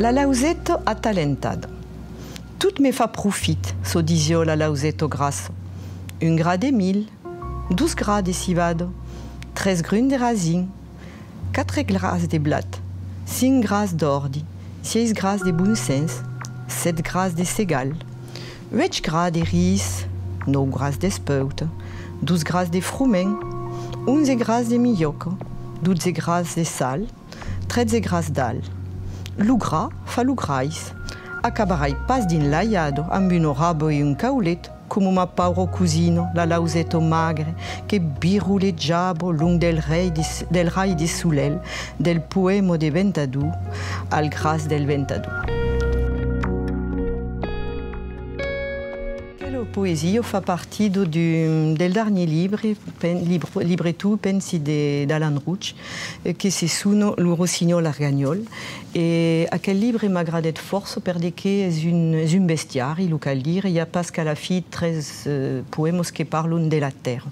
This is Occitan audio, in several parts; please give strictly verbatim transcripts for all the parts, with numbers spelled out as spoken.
La lauseta atalentada. Tot me fa profit, çò disiá la lauseta grassa. Un gra de milh, dos gras de civada, tres gruns de rasim, quatre gras de blat, cinc gras d'òrdi, sièis gras de bon sens, sèt gras de segal, uèch gras de ris, nòu gras d'espeuta, dos gras de froment, onze gras de milhòca, dotze gras de sal, tretze gras d'alh. Lo gras fa lo grais. Acabarai pas dins l'aiada amb una raba e un caulet, coma ma paura cosina, la lauseta magre, que virolejava long del rei de, del rai de solelh, del poèma de Ventador, Al gras del Ventador. Aquela poesia fa partida du, del darnièr libre, pen-, libre, libreton, pensi, de, d'Alan Roch, eh, que se sona Lo Rossinhòl Arganhòl. E aquel libre m'agradèt fòrça per de que es un, es un bestiari, lo cal dire, i a pas qu'a la fin tres, eh, poèmas que parlan de la tèrra.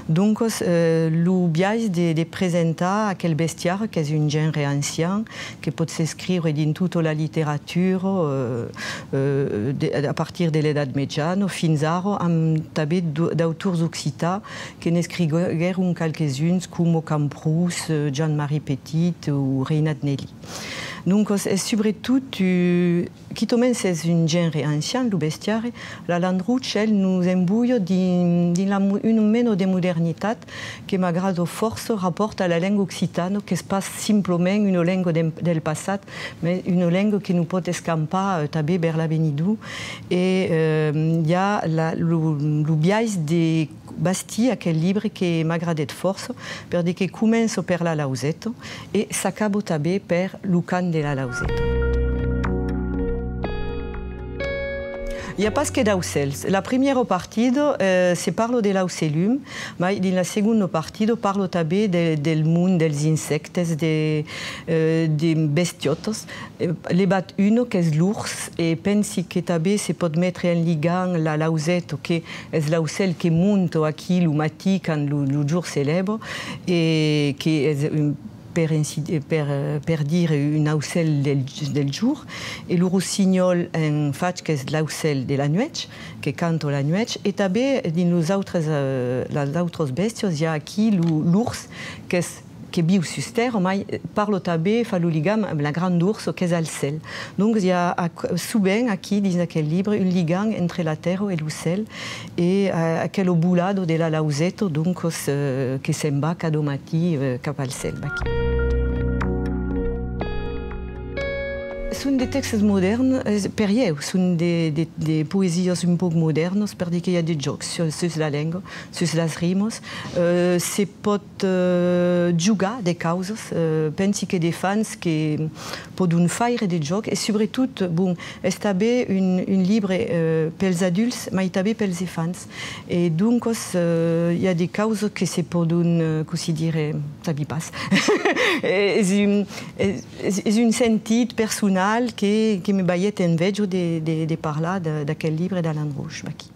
Doncas, eh, lo biais de, de presentar aquel bestiari, qu'es un genre ancian, que pòt s'escriure dins tota la literatura, eh, eh, de, a partir de l'Edat Mejana, fins ara, amb tanben d'au-, d'autors occitans que n'escriguèron qualques-uns, coma Camprós, eh, Joan-Marie Petit o Rainald Nelli. Doncas, es subretot, eh, quitament s'es un genre ancian, lo bestiari, l'Alan Roch, el, nos envoia dins, dins la mo-, una mena de modernitat que m'agrada fòrça rapòrt a la lenga occitana, qu'es pas simplament una lenga de, del passat, mas una lenga que nos pòt escampar, eh, tanben per l'avenidor. E, eh, i a la, lo, lo biais de bastir aquel libre que m'agradèt fòrça, per de que comença per la lauseta e s'acaba tanben per lo cant de la lauseta. I a pas que d'aucèls. La primièra partida, eh, se parla de l'aucelum, mai dins la segonda partida parla tanben de, del mond dels insèctes, de, eh, de bestiòtas. Eh, levat una, qu'es l'ors, e pensi que tanben se pòt metre en ligam la lauseta, que es l'aucèl que monta aquí lo matin quand lo, lo jorn se lèva, e que es un, per ainsi, per, per dire, un aucèl del, del jorn, e lo rossinhòl en fach qu'es l'aucèl de la nuèch, que canta la nuèch, e tanben dins los autres, eh, las autras bèstias, i a aquí lo, l'ors, qu'es que viu sus tèrra, mai, eh, parla tanben, fa lo ligam amb la granda orsa qu'es al cèl. Donc, i a aqu-, sovent aquí, dins aquel libre, un ligam entre la tèrra e lo cèl, e, eh, aquela volada de la lauseta, doncas, eh, que se'n va cada matin, eh, cap al cèl, vaquí. Son de tèxtes modèrns, eh, per ieu, son de, de, de poesias un pauc modèrnas, per dire que i a de jòcs sus, sus la lenga, sus las rimas. Eh, se pòt eh, jogar de causas. Eh, pensi que d'enfants que pòdon faire de jòc, e subretot, bon, es tanben un, un libre, eh, pels adults, mai tanben pels enfants. E doncas, eh, i a de causas que se pòdon, eh, cossí dire, sabi pas. Es un, es, es, es un sentit personal que, que me balhèt enveja de, de, de parlar de, d'aquel libre d'Alan Roch, vaquí.